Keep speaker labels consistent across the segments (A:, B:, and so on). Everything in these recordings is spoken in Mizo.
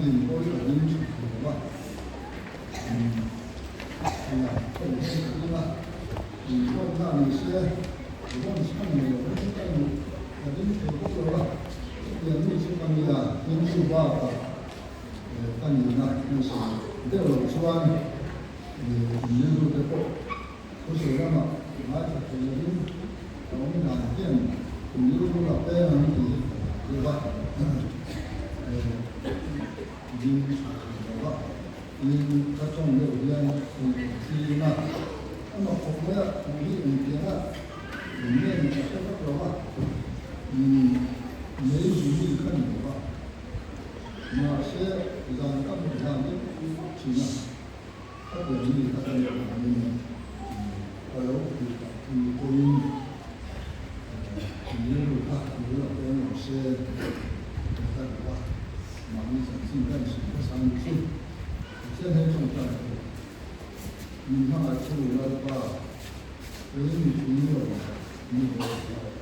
A: din pawh hi ka ding tha thei lo va, nia ka in heng ka ding a, inkhawmna ni se rawn chhan nei lo in ka in ka ding thei bawk lo a, chutiang mi chu ka nia tin chu bakah ka nihna hmasa deuh loh chuan in rilru te pawh thusawi lamah ngaithla thei lovin ka awm dan hian in rilru la peng ang tih hi ka hlau deuh a, ding tha thei lo va in ka tawng deuh hian in thim a, amah khawp mai a thu hi engtiang a in nge ni ka hre vak lo va, mei zu mi kha ni lo va, mahse zan ka hmuh hlan hi ka pui vak thin a. Ka pian mi kha ka nih avangin ka lo hmuh tak ni pawhin in rilru kha lo la peng lo se ka duh a, mahni chanchin ka insawi hmasa ni chu Pathian hei tawngtai pawh min hmangaih thu Lalpa kei mi tling lo mi bawlhhlawh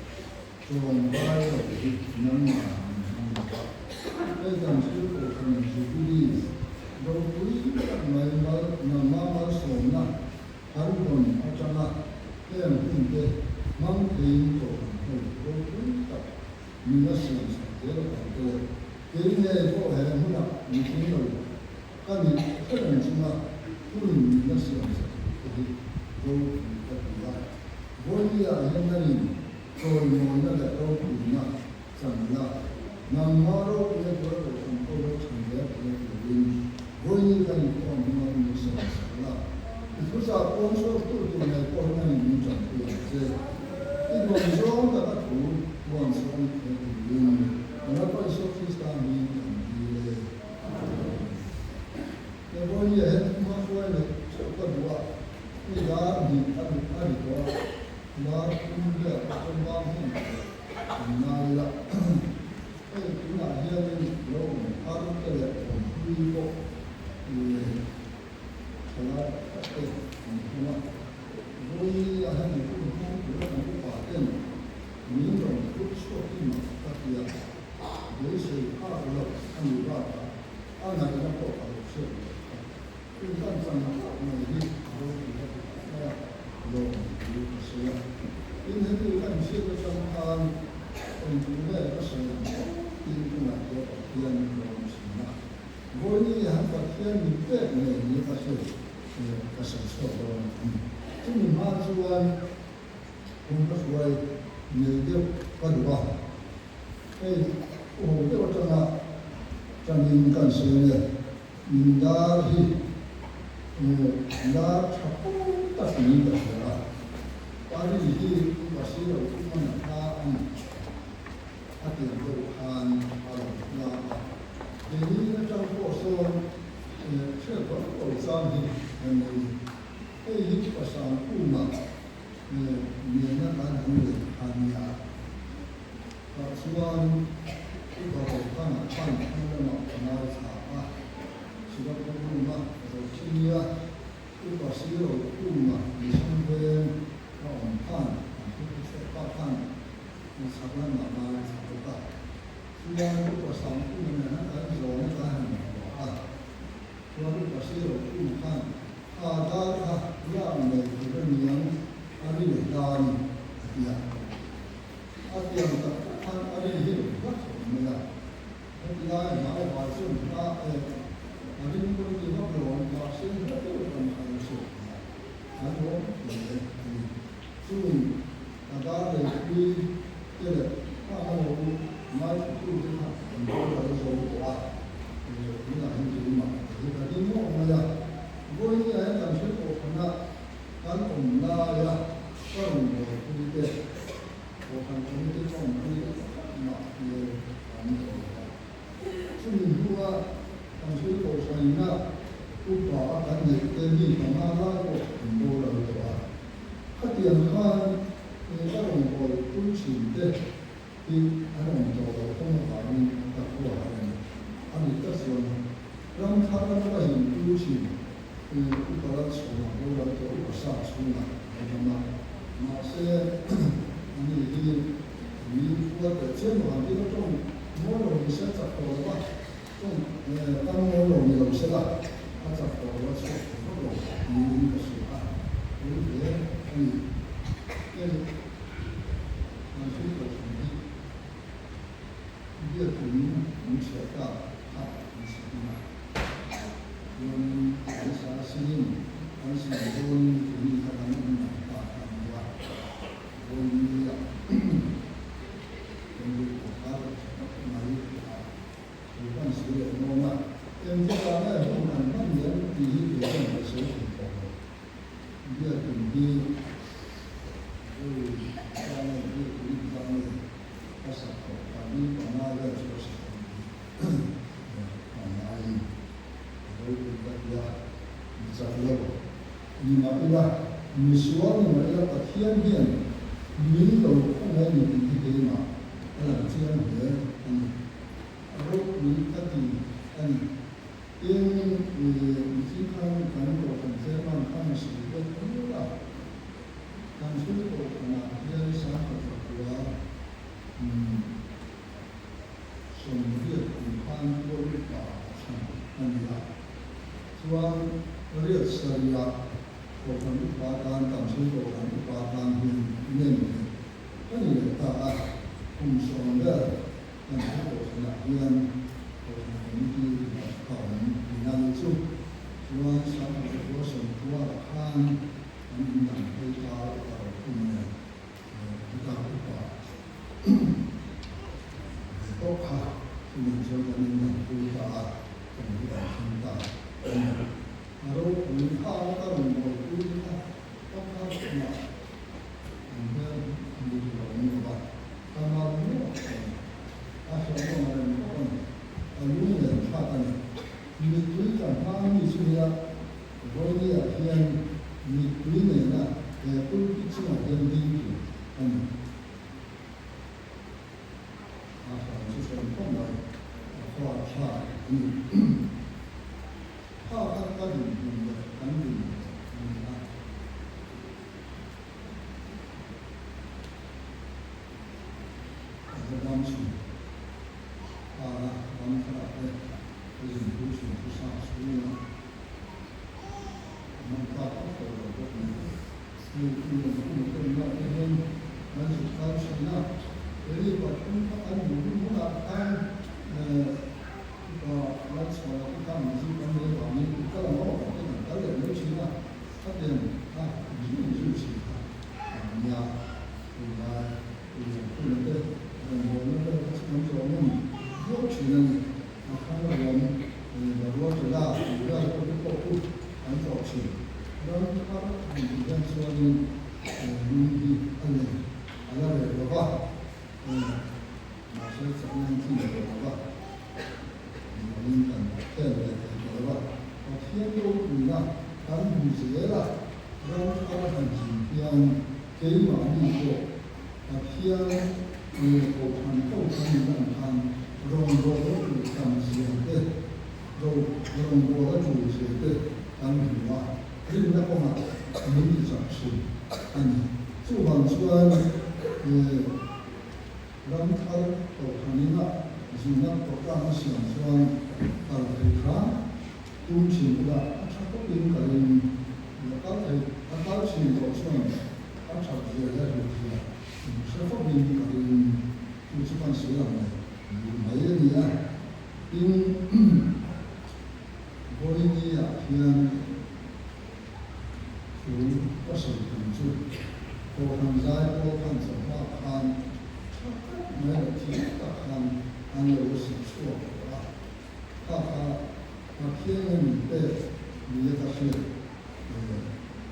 A: tawngtai lo hi nangmah min hmang lo a, hei kan thil kohhran Jubilee ropui tak mai mal nangma malsawmna kan dawn atanga heng hunte hmang theiin kohhran ho ropui tak min a siam chak zel avang te leh kei ngei pawh he hmunah mitling lo ka nih hrereng chunga hun min la siam chak te hi ropui ka ti a. Vawiah hian nangin chawimawina leh ropuina channa nangmah ropuia tura kohhran pawh lo chhan zel theih turin vawiin kan inkhawm hmanga min siam chak la. I thuchah pawn chhuaktu tur nei pawh hi nangin min tanpui ang che. I duan zawng taka thu puan chhuah ni thei turin kan Lalpa Isua Krista hmingin kan dil e. Amen. He vawiin hian hma hruai leh theuh ka duh a, hei dar hnih a ri a ri tawh a, dar thum vel ka pawm bang hman tawh an ngai ila. Hei tunah hianin lo awm thar te leh awm hlui pawh ih thalai tak tak te an hmang a. Vawiin ah hian an hun hmang tura kan upa ten min rawn phur chhuak hi mak ka ti a, beisei phak loh a ni bakah a ngaihna pawh ka lo hriat loh kha. Intan chan tak mai hi a ropui ka ti tak mai a, lawm thu ka sawi a. Tin, heti ka inhriat atang khan engtu nge ka sawi ang fo tiin ka ngaihtuah Pathian lawm thin a. Vawiin han Pathian min pek ngei ni ka hriat ka sawi chhuak dawn a ni. Chumi hma chuan hun ka hruai nei deuh ka duh a. Hei u ho deuh atanga tangin kan sawi nge dar hi dar tha pawh tak niin ka hria a. Pari hi Upa si lo chu hman a hla a ni. A tiang deuh khan a rawn hla a. Keini atang pawh sawn hriat vak lo chang hi kan nei. Hei hi pasang kuma nena kan han leh kha nia. Tah chuan Upa Rokhana khan thlang lamah ka ngaithla a, Singapore room-a Rothini-a Upa Siro Kuma Mission Veng a awm khan an thu chhuak pa khan an chhak lamah ngaithla bawk a. Chuan Upa Sangkuma nena kan zawhna kan han hmu a, chuan Upa Siro Kuma khan Kha dar kha lak nei tur a niang a ri leh ta a ni, a ti a. A tiang tak tak khan a ri hi rawn vat khawp mai a. Heti lai hnai vai chuan hla e a ring pawn ti vak lo ang, mahse hla deuh kan kha lo hriat thei a, an lawm hle a ni. Chung a dar lei pui te leh khang a lo ngaithlatute kha an boral zo tawh a, tunah hian keimah te hi ka ding ngawk mai a. Vawinia hian kan hre kohhrana kan awm laia ka rawn buaipui te, kohhran committee ka awmpui te pakhat mah hmel an tawh lo a. Chumi hnua kan thil kohhranina upa a kan neih te mi panga lai pawh an boral tawh a. Khatiang khan ka rawn buaipui thin te hi an awm tawh loh hlawm avangin ka khuaah a ni. A nih tak chuan ram thar lama ka zin tu thin upa ral chhungah boral tawh upa sa chhungah a dam a. Mahse ani hi mi khual teh chiam lo han tih a tawng mawi lo ni se chak tawh lo a. Tawng kan ngawi lo ni lo sela, a chak tawh lo a chhuak thei vak lo niin ka hria a, pawi hle a ni. Hei kan thil kohhran hi biakin min chhiah ta kha an chhiah hman a, chuanin kan sa sinin kan siam dawnin tuni kha kan inang ta kha a ni a, vawinia kan duh tawh kha ka tha tak mai tih a thu kan sawi leh dawn a, engtikah nge hun kan hman lem tih hi kei chuan ka sawi thei tawh lo. Biakin hi vawi zan nge biakin zan nge ka sak tawh pali panga vel chu ka sak tawh ni pangngai a ropui ka ti a, mi chak lo ni mah ila, misual ni mah ila Pathian hian min lo khawngaih ni tih hi keimah a lang chiang hle a ni. A ropui ka ti a ni. Tin, mithi khan kan kohhran chairman khan a sawi deuh nual a, kan thil kohhranah hian sangkhat zakua 80 kum khan tual upa a thlan a ni a. Chuan riat sarihah kohhran upa tan kan thil kohhran upa tan hian nem leh ka ni leh ta a, kum 10 vel Kan hre kohhranah hian kohhran committee a awm tihna ni chu. Chuan Sangha Sawmkua khan an indang phei ta upa ro khum nen putar upa ve tawh kha chumi chuan kan indang pui ta a, kan hi kan thleng ta a ni. A ropui kha ka rawn buaipui te kha pakhat mah an hmel hmu tur a awm lo va. Ka mal nuap a ni. A hrehawm a rem bawk a ni. A lung len thlak a ni. Mittui kan hmang mi chu nia, Vawinia hian mittui nena he pulpit chungah hian ding tur a ni. A hran chu hrem khawp mai, a khuar thlak a ni. Kha kha ka dinhmun leh kan dinhmun a ni a. A ram chhun kara ram thlarah te a zin thu chhun chu sa chhunga a hman tlak vak tawh lo bawk nen hei khi an hun a tawn lah te hian an zuk kal thin a, kei pathum kha kan hmuh hun hunah khan upa Lalchhuana te kha an zuk an nei vangin i kal ang aw tih te kan kal leh mai thin a. Khatiang kha zui zui thin kha a nia, tunlai Liankhuma te rawngbawlna vel kha chu kan zawh ngam viau thin a ni. A thlang lam Barua Tila tih vel ho te pawh chu kan tlawh thin. Ram thar han tih hian chuanin lung hi a nei a la reh lo va, mahse chakna in thin tawh lo va, niloin kan khen leh thei tawh lo va. Pathian ropuina kan hmu zel a, ram thar han zin hian keimahni pawh Pathian leh Kohhran ho kan inlan khan rawngbawlna tur tam zia te, rawngbawlna tur zia te kan hmu a, rinna kawngah min ti chak thin a ni. Chuvang chuan ram thar Kohhranin a zirna programme a siam chuan kal thei hram tum thin ula a tha tawkin ka ring. La kal thei a kal thin tawh chuan a that zia leh a hlut zia in hre fawkin ka ring. Chu chu kan sawi ang leh duh mai a ni a. Tin, Vawiini-ah hian thu ka sawi tum chu Kohhran zai pawl khan chawhma khan tha tak mai leh thiam tak khan an lo sa chhuak tawh a. Kha kha Pathian a min pek nia ka hriat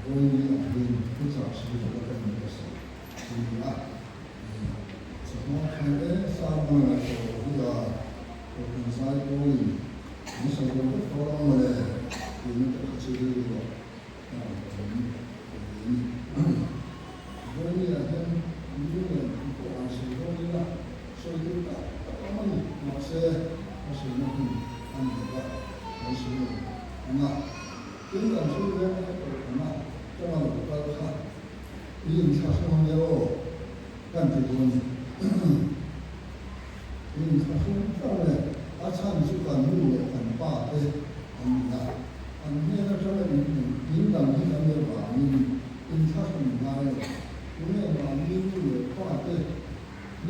A: Vawiini ah hian thuchah sawi tura ka in ka sawi a ni a. Chawhma khan e sermon a tawh lo hi a, Kohhran zai pawlin an sawi lo vek tawh ang mawle tihna te kha chu rilru ah a rawn awm ve a ni. Vawiini ah hian lunglen thu pawh an sawi dawn ila sawi tur tak tak a awm a ni. Mahse, a sawina hun a ni lo va, kan sawi lo ang a. Tin, kan thil veng a tawh ang a, tanga lo kal kha i inthlahrung ang e aw, kan ti dawn ni. I inthlahrung tlang e, a chhan chu kan nu.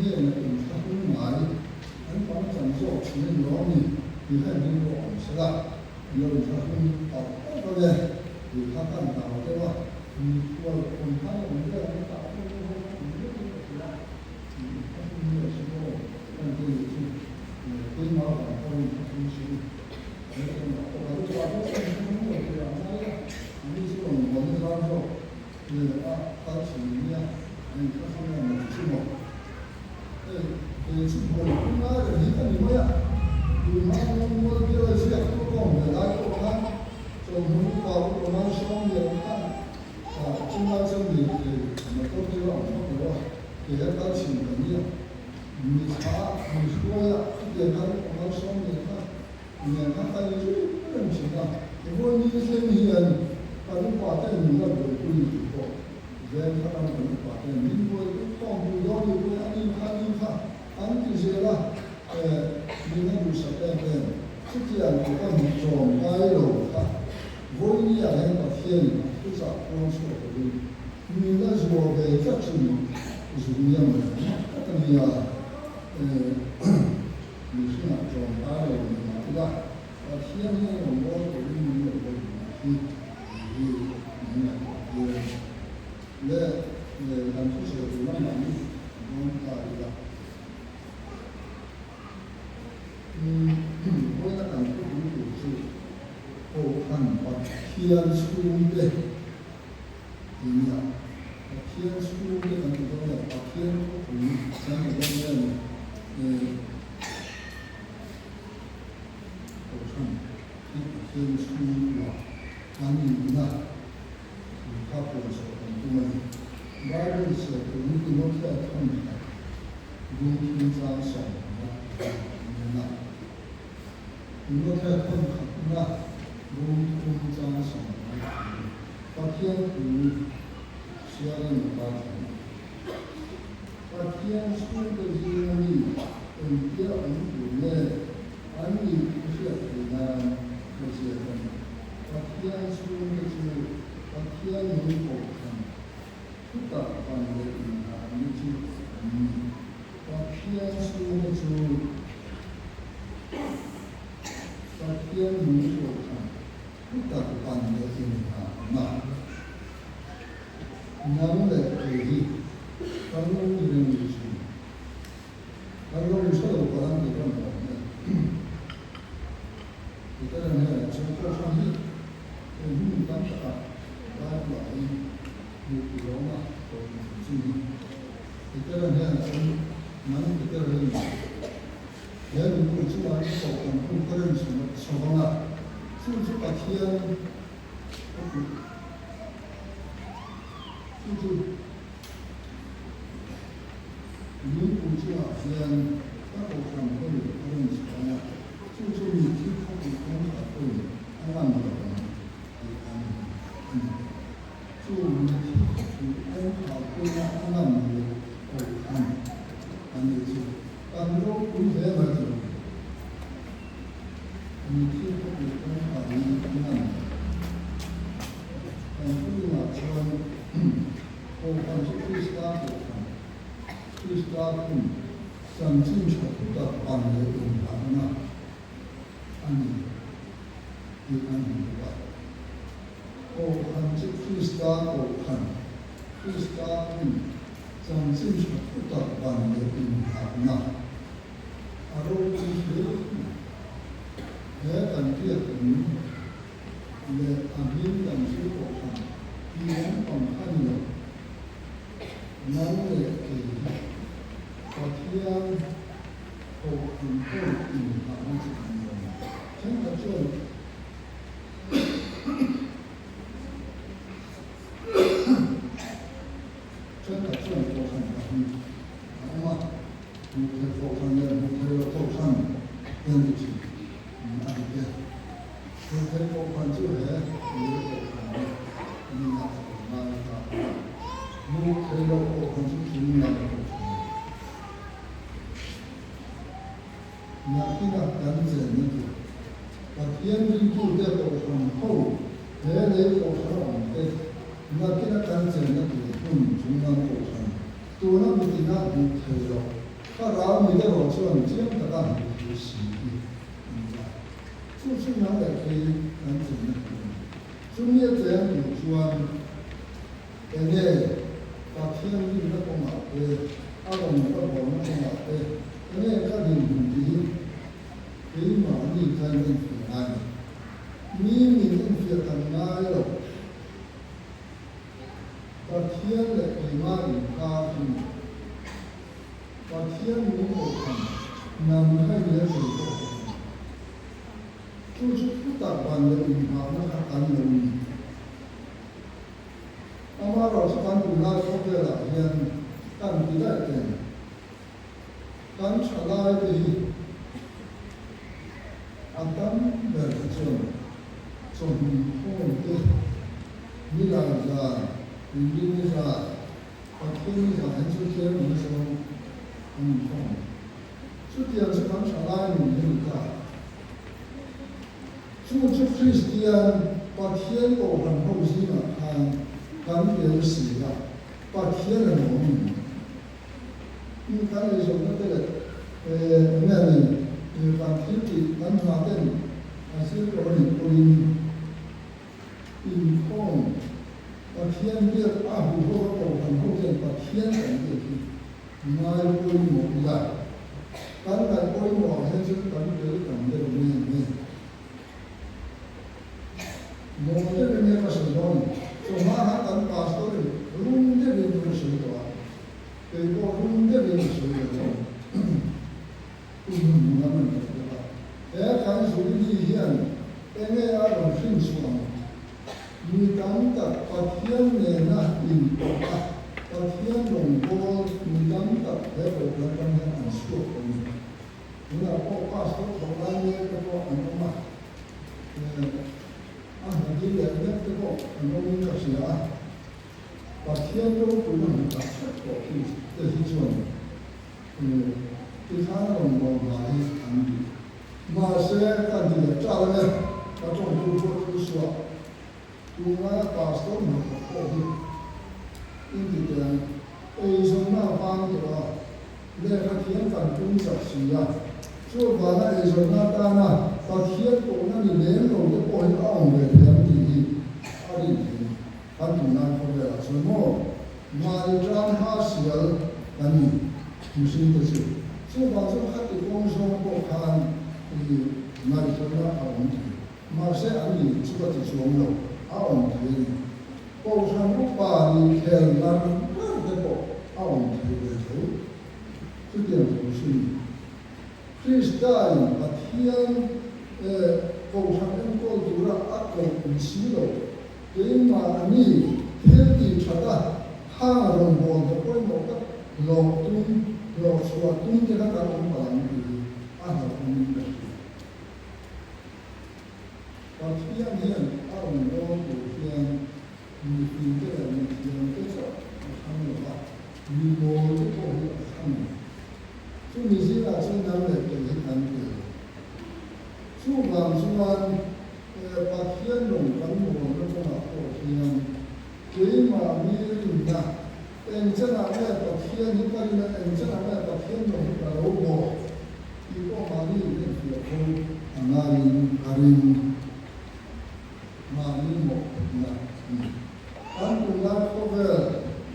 A: hnena inthlahrung ngai an pangchang zawk thin a ni awm ni tih kha in rilru a awm sela, i lo inthlahrung palh palh ang e tih kha kan hlau deuh a, mikhual awm thar awm vel an tah pawh chu ho kha awm vek in ka hria a, inthlahrung nge chu maw kan ti nih chu keimah vang pawh inthlahrung suh u, keimah pawh kan upa deuh a inthlahrung lo tur ah ngai a, ani chu rawn vawn zar zawk. A kal thin nia a inthlahrung em lo chu maw? Hei kei chu buai pui ngai reng hi ka ni mai a, tun hma rawngbawl bial ziak pawh ka awm ve lai pawh khan chawlhmun upa upa malsawm lian khan chunglai chuan lirthei motor te a awm vak lo a, kei a kal thin ka nia, mi thla a, mi hruai a, chutiang khan upa malsawm lian kha Nen kha kan zui reng thin a, vawiin thleng hian kan upa ten min la buaipui ni tih pawh veng kha ram kan upa ten min buaipui khawmpui dawn ni pawhin a ni kha a ni kha an ti zel a, min la duhsak em em. Chutiang pawh ka hmu tlawm ngai lo kha vawiin ah hian Pathianin a thuchah puang chhuak lovin min la zuah ve tlat chu zuk nia mawle mak tak a nia. Mihringah tlawmkai lo ni mah ila, Pathian hi a rawn bawl turin min lo bawl duh hi tih hi min ngaihtuah tir a ni. Le, kan thusawi tur lamah ni dawn ta ila. Vawiina kan thu bul tur chu Kohhran Pathian chhungte ti nia. Pathian chhungte kan ti dawn nge, Pathian khawpui kan ti dawn nge ni? Kohhran hi Pathian chhungkua kan nihna thu kha puanchhuah kan tum a ni. Bible sawi tur hi Timothea thawmkhat lungthum chang sawmna an en a. Timothea thawmkhatna lungthum chang sawmna thu Pathian thu sialin a pa thlen. Pathian chhungte zinga mi engtia awm tur nge an nih i hriat theih nan ka ziak a ni. Pathian chhungte chu Pathian nung kohhran thutak ban leh inngahna chu an ni. Pathian chhungte chu Pathian nung kohhran thutak ban leh inngahna. Nang leh kei hi ka ngawi reng thin. Ka ngawi hre lo pawh an ti rawn awm e. Petera hnenah chuan Kohhran hi eng hmun tam takah Bible-ah hian hmuh tur a awm a, Kohhran chanchin hi. Petera hnenah chuan nang Petera hi he lungpui chungah hian Kohhran hun ka rem chho vang a, chu chu Pathian Ka tih chu chu lungpui chungah hian ka kohhran hawi a rawn chhuan a, chu chu mitthi khawpui kawngkhar pawhin a ngam lo ang tih an a ni. Chu mitthi khawpui kawngkhar pawina a ngam lo kohhran a ni chu kan ropui hle mai tih a ni. Mitthi khawpui kawngkhar hi a ngam lo. Kan thuinah chuan Kohhran chu Krista Kohhran, Krista phun, chanchin tha thutak pan leh inngahna a ni tih kan hmu bawk a. Kohhran chu Krista Kohhran, Krista phun, chanchin tha thutak ban leh inngahna a ropui hle mai. He kan biak in leh a hming kan chu kohhran tih lampang a ni lo. Nang leh kei hi Pathian kohhran ho inngahna chu kan ni awm. Thenkhat chuan thenkhat chuan kohhran pahnih a awm a. Hmuh theih kohhran leh hmuh theih loh kohhran hian ti thin a dik e. Hmuh theih kohhran chu he lei kohhran hi mi a awm ngai ta a, hmuh theih loh kohhran chu thing lam kohhran a ni. Nakinah kan chenna tur Pathian ringtute kohhran ho he lei kohhran a awm te nakinah kan chenna tur hmun chung lam kohhran tuna mitina hmuh theih loh. Thlarau mite erawh chuan chiang taka hmuh thu si hi a ni a. Chu chu nang leh kei kan chenna tur a ni. Chumi a cheng tur chuan enge Pathian rinna kawngah te, a rawn ka bawlna kawngah te enge ka dinhmun tih hi keimahni kha in enfiah ngai a ni. Mi min enfiah kan ngai lo. Pathian leh keimah inkar a ni. Pathian nung kohhran nang kha i nia kei pawh ka ni. Chu chu thutak ban leh inghahna kha kan lo ni. Amaherawh chu kan tunlai khawvelah hian kan ti daih teng. Kan thalai te hi a tam ber hi chuan chawhnu khawm te, nilai zan, inrini zan, Pathian zan hi chu tlem ang zawng an inkhawm. Chutiang chu kan thalai nun hi a ni ta. Chu chu Kristian Pathian Kohhran ho zingah khan kan tel si a, Pathian a nuam ni. Mi kan eizawnna te leh enge a ni kan thil tih kan hna ten an zir tawh a nih pawhin inkhawm Pathian biak a huho a kohhran ho ten Pathian kan biak hi ngai pawimawh ila kan ngaih pawimawh ah hian chuan kan tel tam deuh nge nge. Mawl deuh in nge ka sawi dawn? Chawhma khan kan pastor in rum deuh in thu a sawi tawh a, kei pawh rum deuh in a sawi ve dawn. Hun hun hmun an rawn tawh bawk a. He kan Jubilee hian enge a rawn hrin chhuah ang? Mi tam tak Pathian nena inpawh a, Pathian rawngbâwl mi tam tak he kohhran ram hian an chhuak tawh a ni. Tunah pawh pastor thawh lai mek te pawh an awm a, a hnadil leh mek te pawh an awmin ka hria a, Pathian ropuina hmu tak tak tawh hi te hi chuan tikhan a rawn bawm hna hi an duh. Mahse, ka ni leh ṭal ang e, ka ṭawngtu pawh chu suah tunlaia pastor hnathawk pawh hi inti teh ang, eizawnna a vang tawh a, Lehkha thiam kan tum chak si a, chuvanga eizawnna atana Pathian kohna ni lem lo te pawh hi a awm ve thei ang tih hi a rin thei. Kan tunlai khawvelah chuan maw mahni tan ha sial kan ni mihring te chu. Chuvang chuan khati kawng zawng pawh khan i ngaihtuahna a awm thei. Mahse an ni chu ka ti chuang lo, a awm thei a ni. Kohhran upa nih khel ngar ngar te pawh a awm thei ve tho. Chutiang tho chu ni. Kristain Pathian kohhran enkawl tura a koh ni si lo, keimah ni thil tih that a khang rawngbâwl te pawimawh tak hlawh tum, hlawh chhuah tum te kha kan awm palh ang tih hi a hlauhawmin ka hria. Pathian hian a rawn dawn tur hian mipui te leh mithiam te chauh a thlang lo va, mi mawl te pawh hi a thlang lo. Chumi zingah chuan nang leh kei hi kan tel. Chuvang chuan Pathian rawn kan mawlna kawngah pawh hian keimahni rinna, eng chenah nge Pathian hi ka rin a, eng chenah nge Pathian rawn hi ka lo bawh tih pawh mahni inenfiah tho a ngaiin ka ring. Mahni mawhphurhna a ni. Kan tunlai khawvel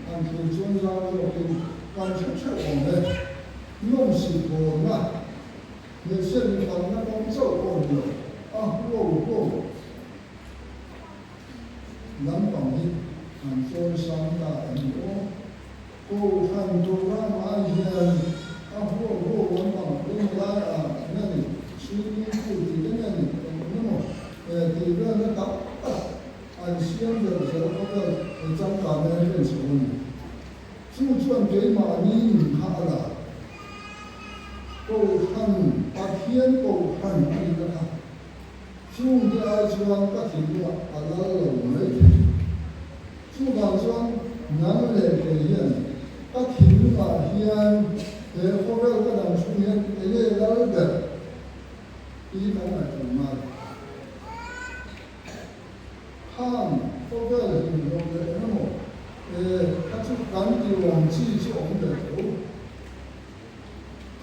A: han thlir chuan zau zawkin kan hre theuh awm e. Nawmsih bawlna, hmeichhia mipakna kawng chauh pawh ni lo, a huau huau lampang hi an chawi sang ta em ni aw? Kohhran program ai hian a huau huau lampang eng lai ah nge ni, swimming pool tih te nge ni, eng eng emaw tih velna tak tak an siam ber zel khawvel changkang nge rin chho a ni. Chu chuan keimahni nun kha a la. Kohhran, Pathian Kohhran a nihna kha chungte ai chuan ka thinlungah a lal lo mai thei. Chuvang chuan nang leh kei hian ka thinlungah hian he khawvel ka dam chhung hian enge lal ber tih kan ngaihtuah ngai. Khang khawvel hlimhlawm leh eng emaw kha chu kan ti awm chi chu awm ve tho.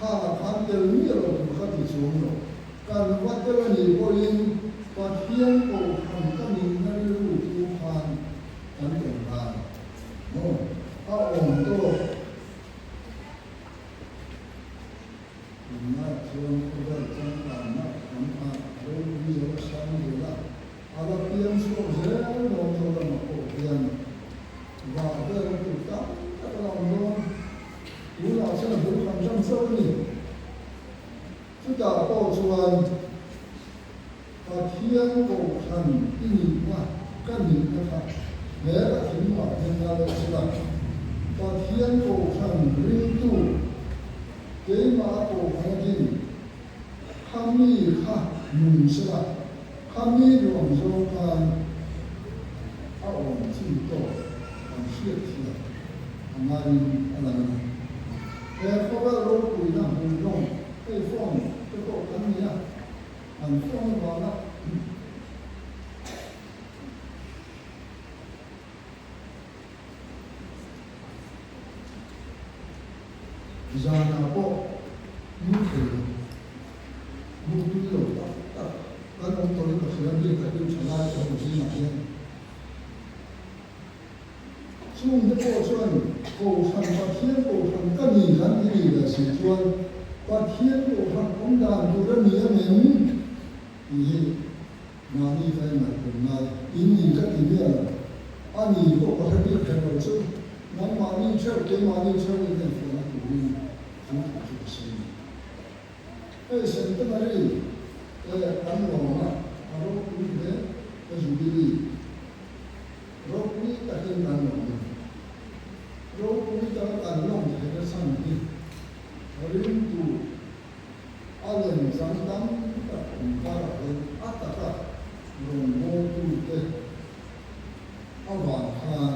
A: Khangah khan tel miah lo tur kha ti chuang lo. Kan va tel a nih pawhin Pathian Kohhran ka nihna rilru chu khan kan tel ngai maw? A awm tawk. Tunlaiah chuan khawvel changkanna tam a ropui zo sang zel a, a la piang chhuak zel dawn zo lamah pawh hian vah velna tur tam tak a la awm dawn. Tunah chuan a bul kan ṭan chauh a ni. Chutah pawh chuan Pathian Kohhran i nihna ka nihna kha he ka thinlungah hian ngai leh sela, Pathian Kohhran ringtu keimah a Kohhran a din kha mi kha nung sela, kha mi duh ang zawng khan a awm chin tawk kan hriat thiam a ngaiin a lang a ni. He khawvel ropuina hmuhnawm hei phone te pawh kan ni a, an phone avanga zanah pawh mu thei lo, mu tui lo tak tak kan awm tawhin ka hria bik takin thalai te ho zingah hian. Chungte pawh chuan Kohhran Pathian Kohhran ka ni kan ti ni leh si chuan Pathian Kohhran awm dan tur a ni a ngem tih hi mahni ka ingaihtuah ngai in ni ka ti miah lo. A ni pawh ka hre bik kher lo chu nangmahni theuh keimahni theuh in enfiahna turin chu thu chu ka sawi ni. Hei Centenary te kan lawm a, a ropui hle ka Jubilee. Ropui takin kan lawm a ni. Ropui taka kan lawm theihna chhan hi ringtu a lem chang tam tak inkarah hian a taka rawngbawltute avang khan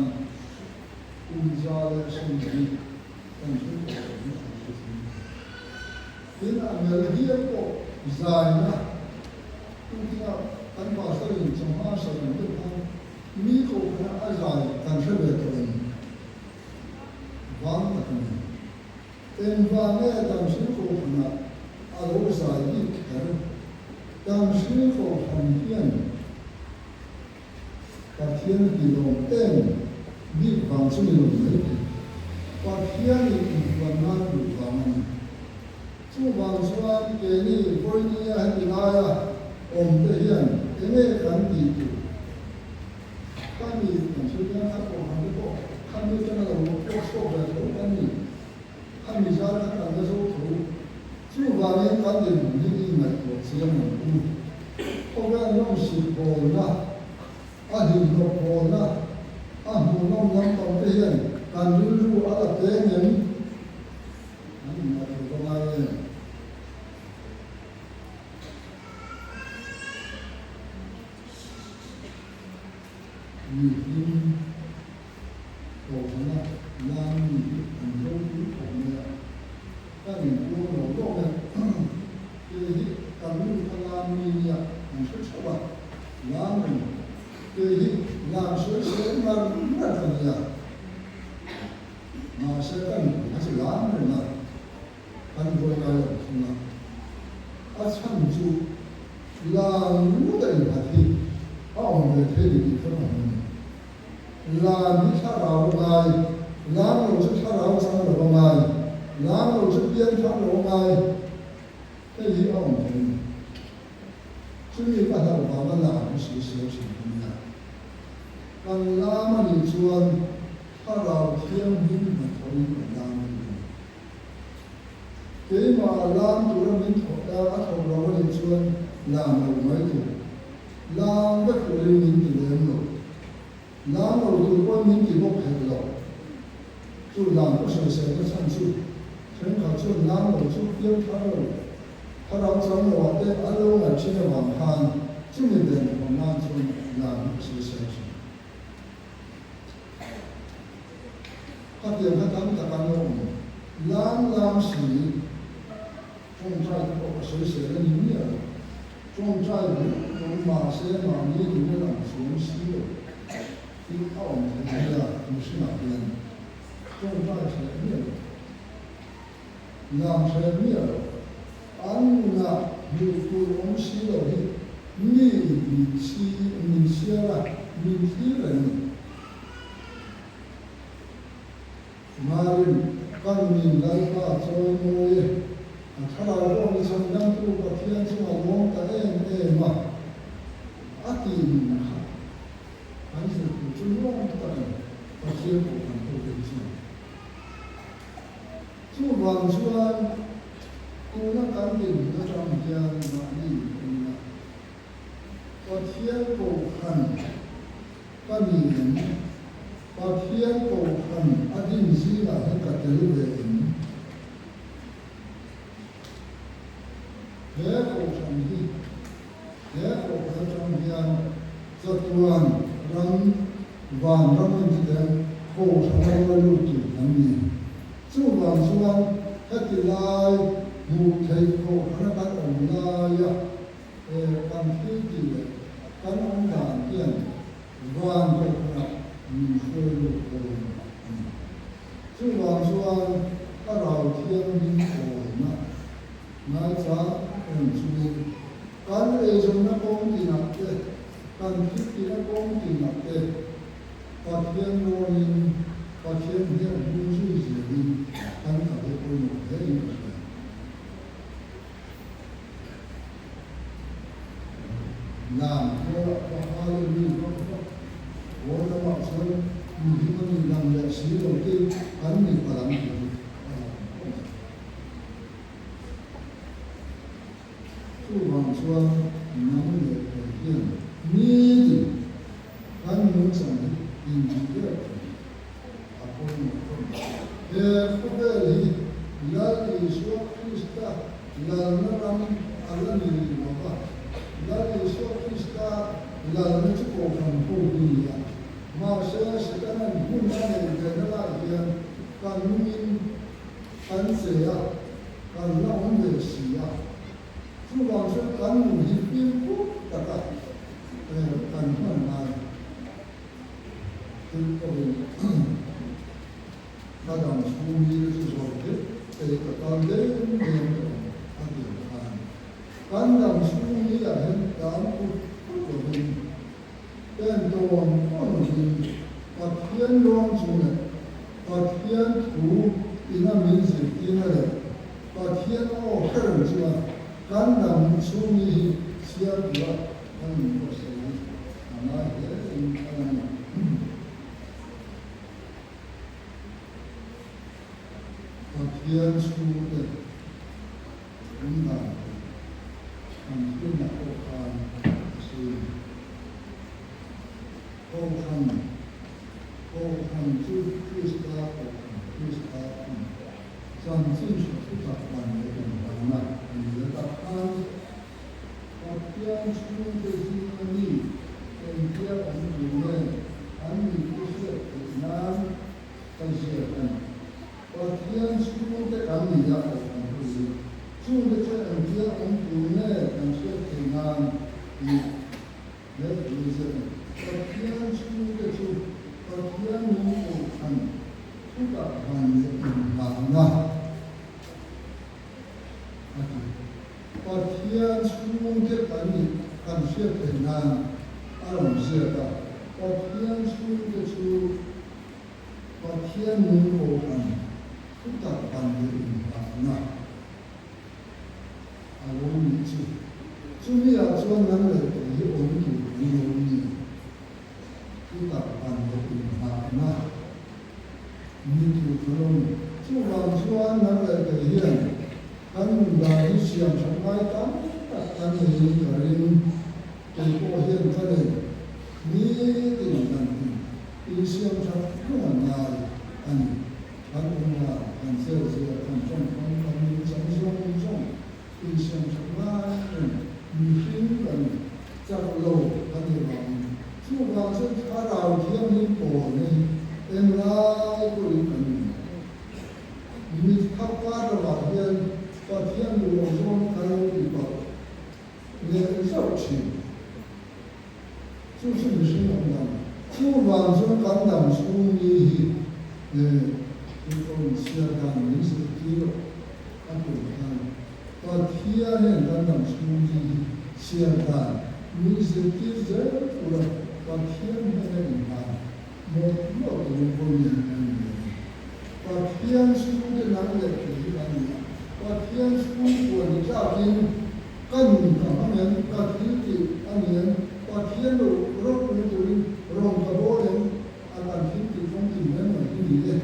A: kum 120 kan thleng tawh lo hi an hre thin. Tin, a mel hial pawh zaina Tukinah kan pastor in chawhma sawi ang deuh khan mi kohhran a zai kan hre ve tawh em? Vang tak a ni. Engvang nge Damsir kohhranah a lo zai bik kher? Damsir kohhran hian Pathian a tih lawm em bik vang chu ni lo mai thei. Pathianin inpuan nan duh vang a ni. Chuvang chuan keini vawinia heti laia awmte hian enge kan tih tur? Ka ni kan sawi hian kha kohhran te pawh khami atanga lo pawh chhuak ve tho kan ni. Khami zar kha kan la zo tho. Chuvangin kan dinhmun hi i ngaihtuah chiang ang u. Khawvel nawmsip bawlna, a hlimhlawp bawlna, a hmuhnawm lampang te hian kan rilru a la peng em? An inngaihtuah va ngai em? Mi hlim kohhrana lan mi hi an ropui khawp mai a, kan inpuang lo lawk e. Kei hi kan nu kha lan mi nia an hre theuh a, lan reng. Kei hi lan sawi sawi ngar ngar ka nia. Mahse ka nupui kha chu lam reng a, kan buai ngai lo thung a. A chhan chu lan lut a innghat hi a awm ve thei ni tih kha ka hmu a ni. Lan hi thlarau a ngai, lan lo chu thlarau chang lo a ngai, lan lo chu pian thar lo a ngai, hei hi a awm thei a ni. Chumi ka hlauh vanga lan hi sawi sel thin ka nia. Kan lam a nih chuan Thlarau Thianghlim hnathawhin kan lam a ni. Keimah lam tura min thawh ta a thawk lo a nih chuan lam lo mai tur. Lam vek turin min ti lem lo. Lam lo tur pawn min ti bawk hek lo. Chu lam ka sawiselna chhan chu thenkhat chuan lam lo chu piang thar lo, thlarau chang lo ah te an lo ngaih thin avang khan chumi ven hawn nan chuan lam hi ka sawisel thin. Khatiang kha tam tak an awm lam lam si. Tawngtai te pawh ka sawisel a ni miah lo. Tawngtai duh duh mahse mahni duhna lam chuang si lo hi a awm thei mai a, mihringah hian tawngtai hreh miah lo. Lam hre miah lo. An nunah hmuh tur awm si lo hi mi min si min chhiar a, min thlir reng a ni. Marin, kan min Lalpa chawi mawi e. A thlarau pawh mi chhan dangtu Pathian chu a lawm ta em em a, a ti nun kha kan zir tur chu nuam tak a ni, Pathian pawh kan ho te chuan. Chuvang chuan tuna kan dinhmun atang hian mahni in en ila, Pathian Kohhran ka ni em? Pathian Kohhran a din zingah hian ka tel ve em? He Kohhran hi he Kohhran atang hian chatuan ram van ram an ti teh ang, Kohhran a rual lut tur kan ni. Chuvang chuan heti lai hmuh theih Kohhrana kan awm laia kan thil tih leh kan awm dan hian van Kohhranah min hruai lut dawn a ni. Chuvang chuan Thlarau Thianghlim awlna ngaichang reng chungin kan eizawnna kawng tinah te, kan thil tihna kawng tinah te Pathian rawnin Pathian hniak hmung zui zelin kan kal hi pawimawh hle in ka hria. Lam tualah pawh Hallelujah vak vak pawl lamah chuan mi hlim a nih lang leh si lo te kan ni palh ang tih hi a lang khawp mai. Chuvang chuan nang leh kei hian nitin kan nungchang hi inti deuh thin a pawimawh khawp mai. He khawvel hi Lal Isua Krista lalna ram a la ni rih lo va, Lal Isua Krista lalna chu kohhran ho hi ni a. Mahse, Setana'n hmun a neih ve na lai hian kan nungin kan che a, kan la awm ve si a. Chuvang chuan kan nun hi fimkhur taka kan hman lai thil pawhin ka dam chhung hi chu zawi hle thei ka tan deng deng tawh ang a ti ang khan kan dam chhung hi ah hian tan put put lovin pen tawn tawn lovin Pathian rawng chung leh Pathian thu ina min zirtirna leh Pathian aw hrereng chunga kan dam chhung ni hi chhiar tura kan inbuatsaih hi a ngai hle in a lang a. Pathian chhungte awm dan tur kan thilna pawh khan a sawi a ni. Kohhran, Kohhran chu Krista Kohhran, Krista a ni. Chanchin hre thu tak ban leh inhlanna a ni a tak khan Pathian chhungte zinga mi engtia awm tur nge an nih te hriat theih nan ka ziak a ni. Pathian chhungte kan ni a Kohhran ho hi chungte chu engtia awm tur nge kan hriat theih nan tih He thu ziak a ni. Pathian chhungte chu Pathian nung Kohhran thutak van leh inhlahna a ti. Pathian chhungte kan nih kan hriat theih nan a rawn ziak a. Pathian chhungte chu Pathian nung Kohhran thutak van leh inhlahna. A lo nih chu. Chumi ah chuan nang leh kei hi awm tur kan lo ni. Chutah van leh inhahna ni tur kan lo ni. Chuvang chuan nang leh kei hian kan nun dan hi siam that ngai tam tak kan neiin ka ring. Kei pawh hian ka nei. Nitin kan tin insiam that reng a ngai a ni. Kan awmna, kan chelzia, kan tawngkam, kan nungchang zawng zawng insiam that ngai reng mihring kan chak lo kan nih vangin chuvang chuan thlarau thianghlim pawlna hi englai pawhin kan ni. Mit khap kar lovah hian Pathian duh loh zawng kan lo ti palh leh zauh thin. Chu chu mihring awm dan. Chuvang chuan kan dam chhung ni hi he thil pawh in chhiar dan min zirtir. a tum khan Pathian hian kan dam chhung hi hi chhiar dan min zirtir zel tura Pathian hnena inhlan mawlh mawlh turin vawiin kan ni a ni. Pathian chhungte nang leh kei hi kan ni a, Pathian chhungkua ni tlakin ka nun ka hmang em, ka thil tih a ni em, Pathian lo ropui turin rawn ka bawl em, a kan thil tih famkim mai mai hi ni e.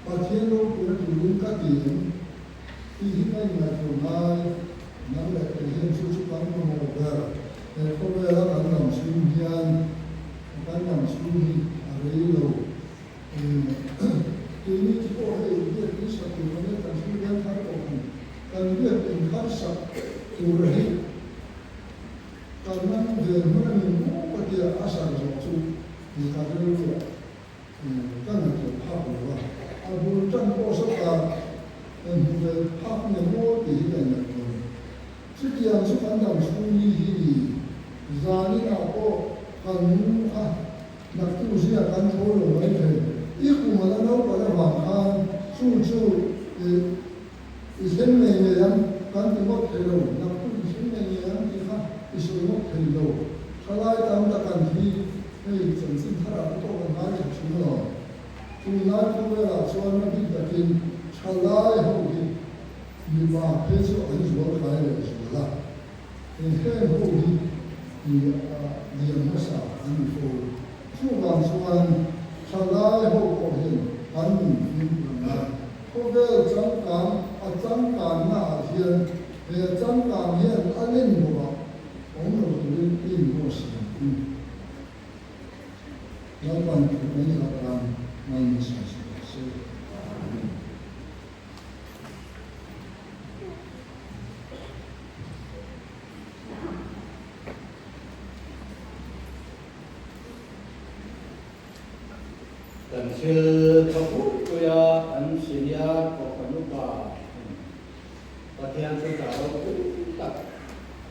A: Pathian ropuina turin ka ti em tih hi ka inngaihtuah ngai. Nang leh kei hian chu chu kan mamawh ber. He khawvela kan dam chhung hian kan dam chhung hi a rei lo. Keini chu pawh hei biakin sak tur kan nia, kan thil bial thar tawh ang. Kan biakin thar sak tur hi kan man ve hmun a ni maw ka tia a sak zawh chu ka rilruah Ka ngaihtuah phak lo a, a bul tan pawh sawta kan hmu ve phak nge maw tih hi ka ingaihtuah lo. Chutiang chu kan dam chhung ni hi ni, zaninah pawh kan mu a, naktu zia kan tho lo mai thei. I kum a la naupang avang khan chu chu i thleng ngei ngei ang kan ti ngawt thei lo, naktu i thleng ngei ngei ang tih kha i sawi ngawt thei lo. Thalai tam tak an thi. Hei chanchin tharah te pawh kan ngaithla thin lo. Tunlai khawvelah chuan a bik takin thalai ho hi mipa phei chu an zual kai leh zual a. Heng ho hi lian hmasa an ni fo. Chuvang chuan thalai ho pawh hian an nun fimkhur ang a. Khawvel changkang a changkanna ah hian he changkang hian a len bawk a. Awm lo turin i inhmuh si ang u. Lalpan thu mai zah tan ngai min sawi si rawh se. Amen.
B: Kan thil tha pui a kan senior kohhran upa Pathian chu ta ropui tak.